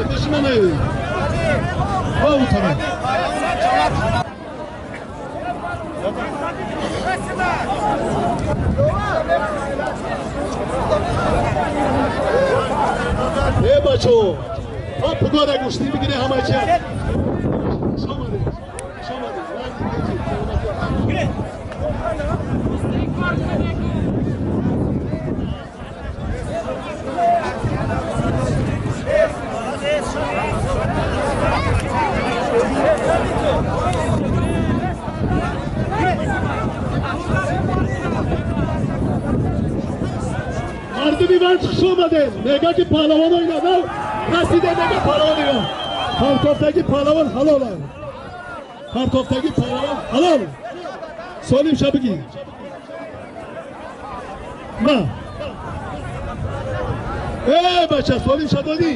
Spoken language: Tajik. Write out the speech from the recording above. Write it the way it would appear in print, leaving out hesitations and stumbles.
Пеши ман наёед. Ба у тараф. Э бачо, то пугора гӯштӣ бигире ҳама чи. Шомадед. Шомадед. Мардуми варз хуш омадед. Мега ки паҳлавоно ина расиде, мега паҳлавон ина. Партофтаги паҳлавон ҳалол. Партофтаги паҳлавон ҳалол. Солим ша бигӣ. Ма. Э бача, солим ша додӣ.